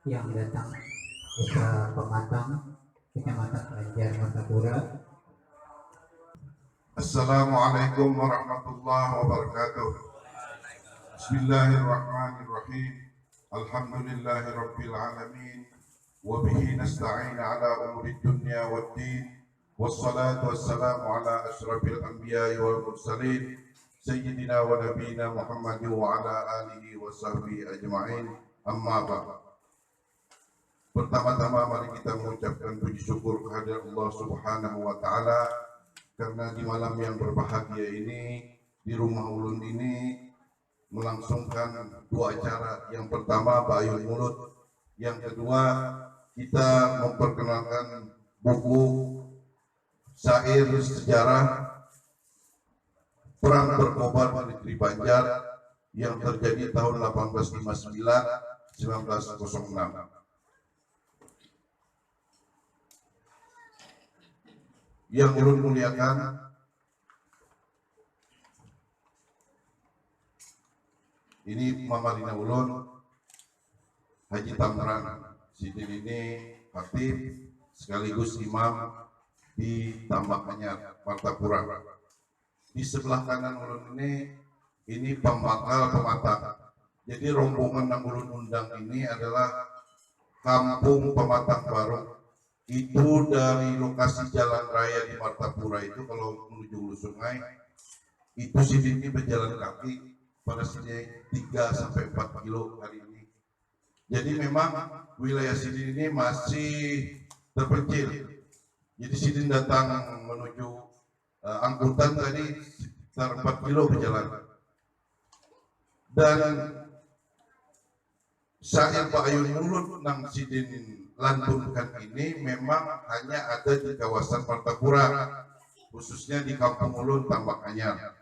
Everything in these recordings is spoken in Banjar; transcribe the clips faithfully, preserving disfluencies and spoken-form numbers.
yang datang Desa Pematang, Kecamatan Banjar, Martapura. Assalamualaikum warahmatullahi wabarakatuh. Bismillahirrahmanirrahim. Alhamdulillahirabbil alamin. Wa bihi nasta'in ala umuri dunya waddin. Wassalatu wassalamu ala asyrafil anbiya'i wal mursalin, sayyidina wa nabiyina Muhammadin wa ala alihi wa sahbihi ajma'in. Amma ba'd. Pertama-tama, mari kita mengucapkan puji syukur kehadirat Allah Subhanahu wa Ta'ala, karena di malam yang berbahagia ini, di rumah ulun ini, melangsungkan dua acara. Yang pertama, Baayun Mulut. Yang kedua, kita memperkenalkan buku syair sejarah Perang Berkobar di Negeri Banjar yang terjadi tahun delapan belas lima sembilan, sembilan belas kosong enam. Yang ulun muliakan, ini mamarina ulun, Haji Tamran. Sidin ini khatib sekaligus imam di Tambak Anyar, Martapura. Di sebelah kanan ulun ini, ini pambakal pematang. Jadi, rombongan yang ulun undang ini adalah Kampung Pematang Baru. Itu dari lokasi jalan raya di Martapura itu, kalau menuju Hulu Sungai, itu sidin ini berjalan kaki pada sini tiga sampai empat kilo hari ini. Jadi, memang wilayah sidin ini masih terpencil. Jadi, sidin datang menuju, eh, angkutan tadi sekitar empat kilo berjalan. Dan syair Baayun Mulut nang sidin lantunkan ini memang hanya ada di kawasan Martapura, khususnya di kampung ulun, Tambak Anyar.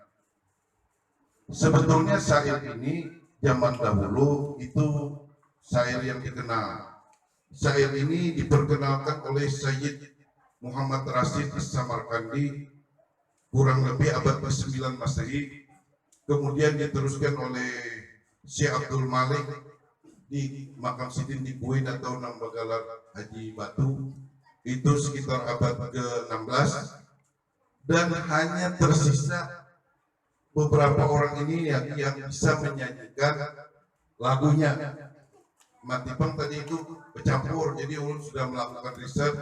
Sebetulnya syair ini zaman dahulu itu syair yang dikenal. Syair ini diperkenalkan oleh Sayyid Muhammad Rasyid As-Samarkandi, kurang lebih abad kesembilan Masehi. Kemudian diteruskan oleh Syekh Abdul Malik di makam sidin di Buin atau nang bagalar Haji Batu, itu sekitar abad ke enam belas, dan hanya tersisa beberapa orang ini yang, yang bisa menyanyikan lagunya. Mati pang tadi itu bercampur, jadi ulun sudah melakukan riset,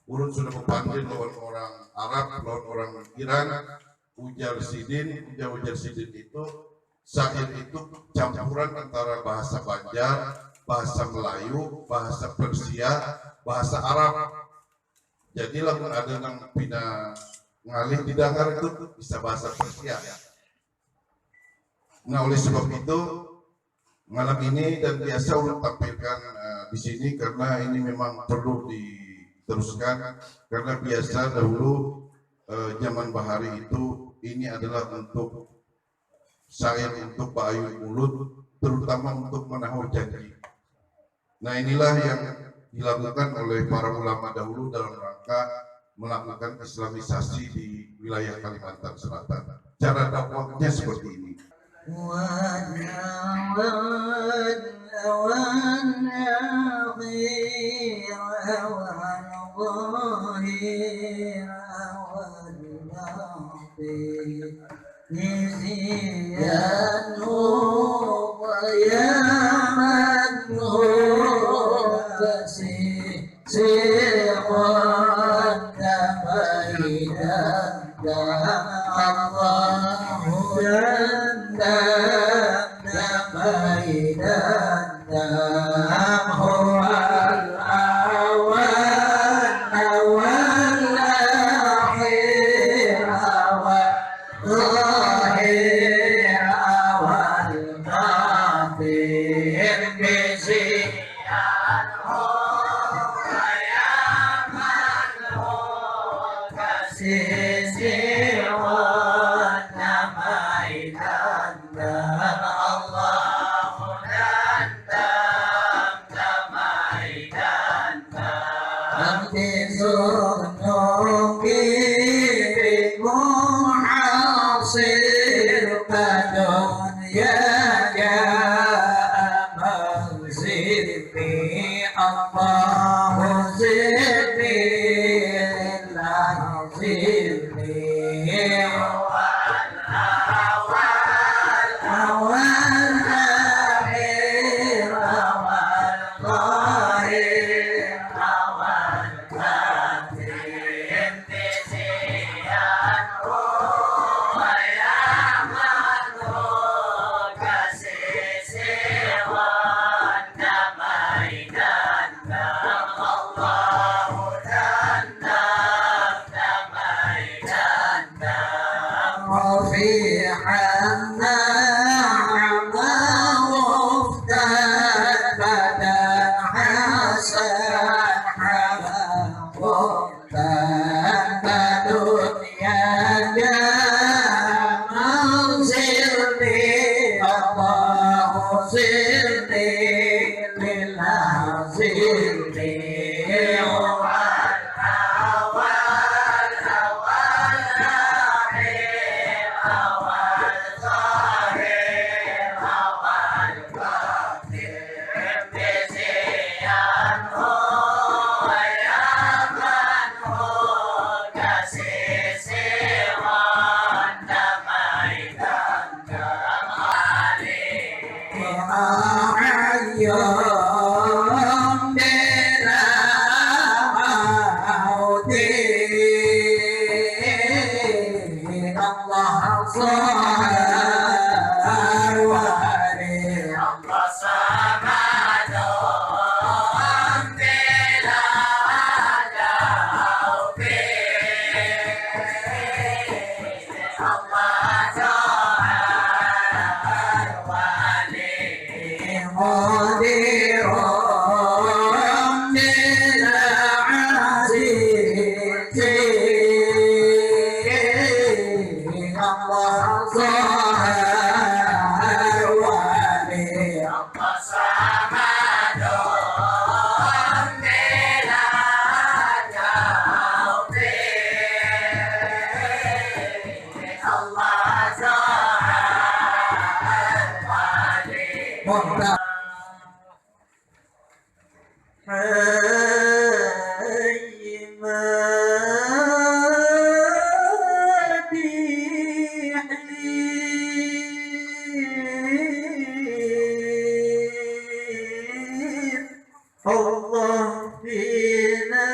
ulun sudah berpandil lawan orang Arab, lawan orang Iran, ujar sidin, ujar-ujar sidin itu, syair itu campuran antara bahasa Banjar, bahasa Melayu, bahasa Persia, bahasa Arab. Jadi, lamun ada nang pina ngalih didangar itu bisa bahasa Persia. Nah, oleh sebab itu, malam ini dan biasa ulun tampilkan, eh, di sini karena ini memang perlu diteruskan, karena biasa dahulu, eh, zaman bahari itu ini adalah untuk syair untuk baayun mulut, terutama untuk menahu janji. Nah, inilah yang dilakukan oleh para ulama dahulu dalam rangka melakukan Islamisasi di wilayah Kalimantan Selatan. Cara dakwahnya seperti ini. Isianmu ya manhu kasih sirun damai dan Allahu dan damai dan Huwal awal, awal akhir, awal zahir, awal batin. Bisi kasih sirun damai dan Allahu dan damai dan Amti sunung kirimu hasil padunya ya amal Zidni Allah, zidni lillah, zidni. Awal, awal, akhir, awal, zahir, awal, batin. رفيع النعمة مفتاح فتح سحر Tanda dunia jaman sini, Allah sini, lillah sini. Awal, awal, awal, akhir, awal, zahir, awal, Allah Taala wahid. Allah Samad, bila ada Allah Taala wahid. Qadirun bila aziz. Allah Zahar Wali. Allah Samadun bila taufiq. Allah Zahar Wali. Muhtar. Allah fina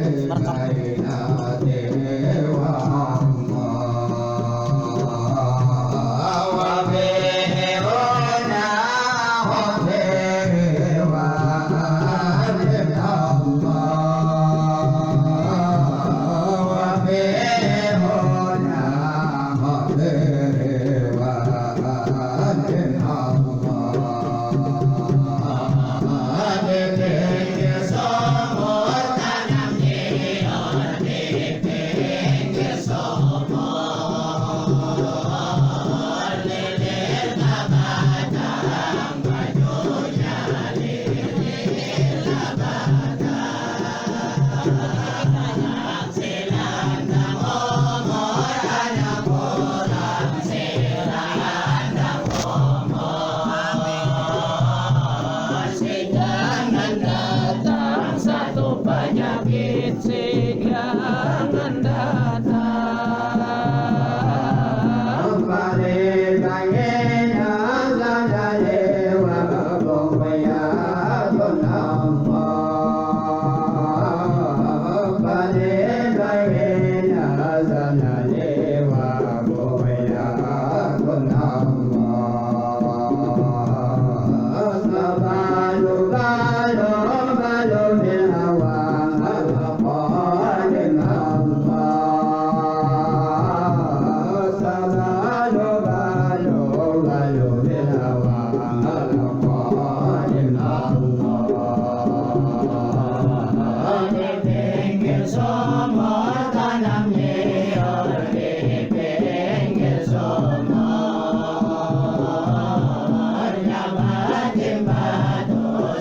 Merekam. Jangan datang satu penyakit, jangan datang.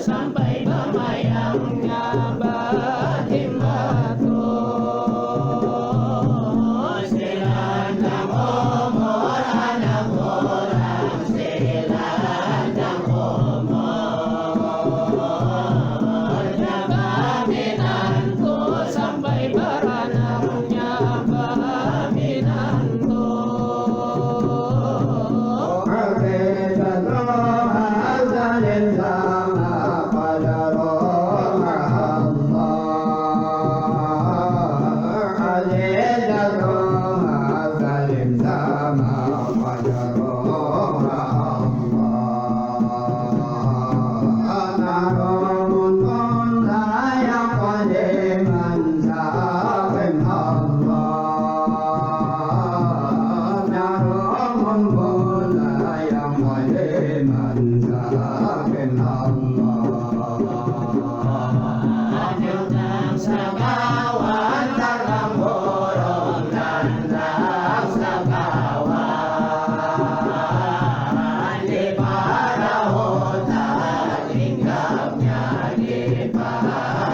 Sampai bamayangnya batimba tu. Silandang umur anak urang, silandang umur. Jaga minantu sampai baranaknya baminantu. Di parautan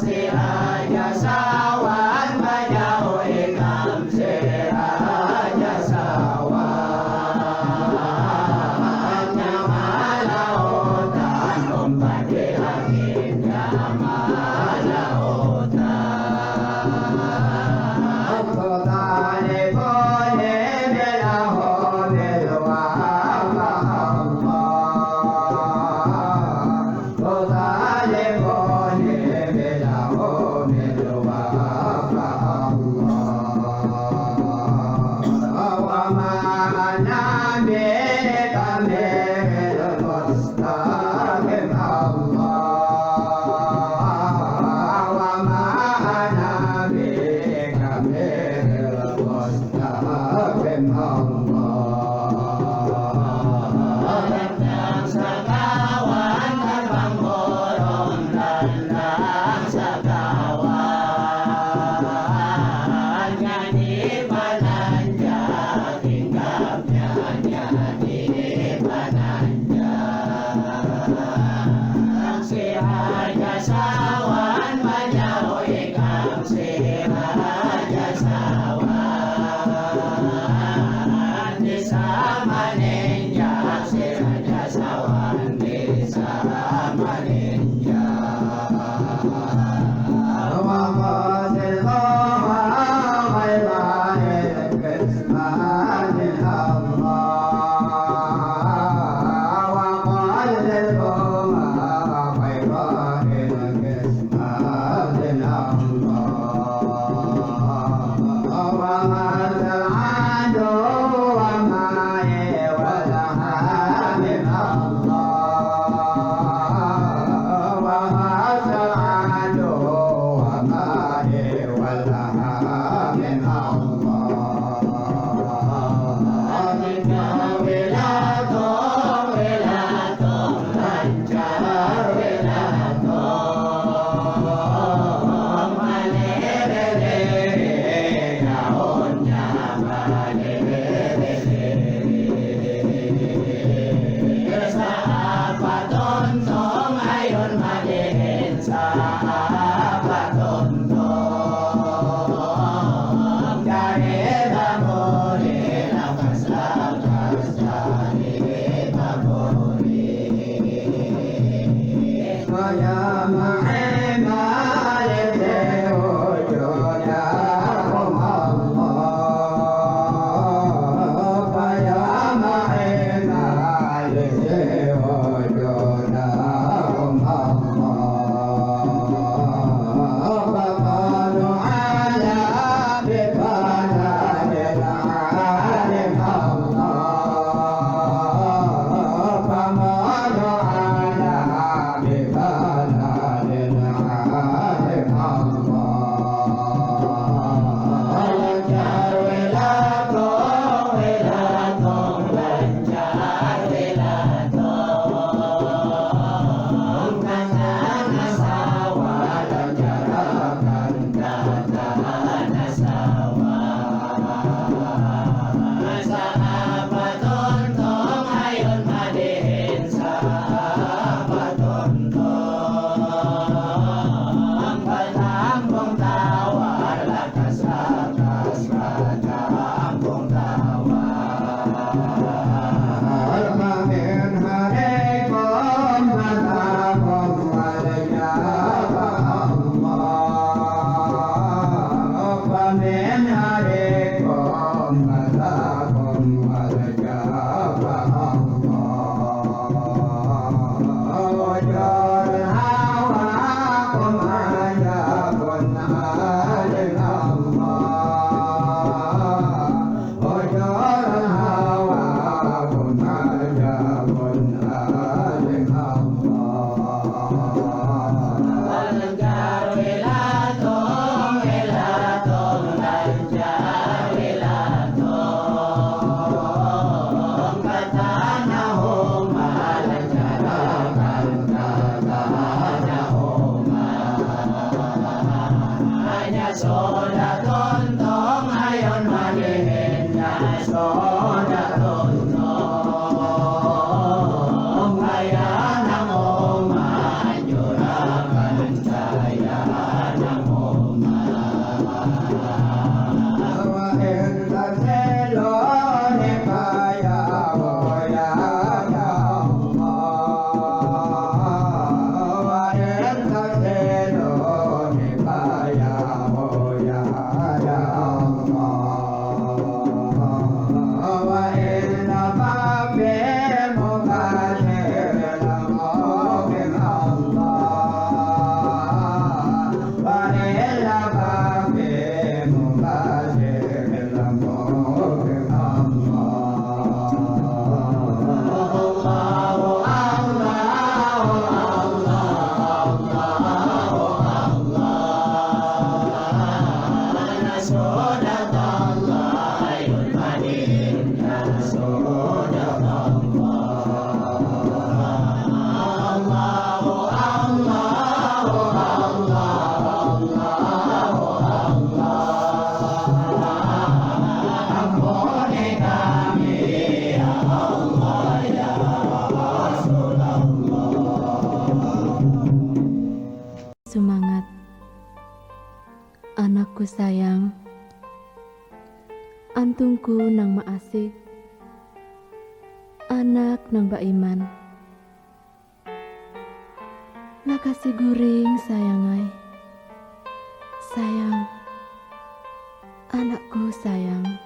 si Raja Sawan bajauh ikam, si Raja Sawan. Nyawa lautan umpat di angin, nyawa lautan. Kota di bone bela home luar. Mustaqim Allah. Datang sakawan, terbang burung, datang sakawan. Nyanyi bananjak, hinggapnya nyanyi bananjak. Si Raja Sawan bajauh ikam, si Raja Sawan. Bisa maninjak, si Raja Sawan bisa maninjak. Wa qadir Allah. Sumangat. Anakku sayang, antungku nang maasih, anak nang baiman. Lakasi guring, sayang ai. Sayang, anakku sayang.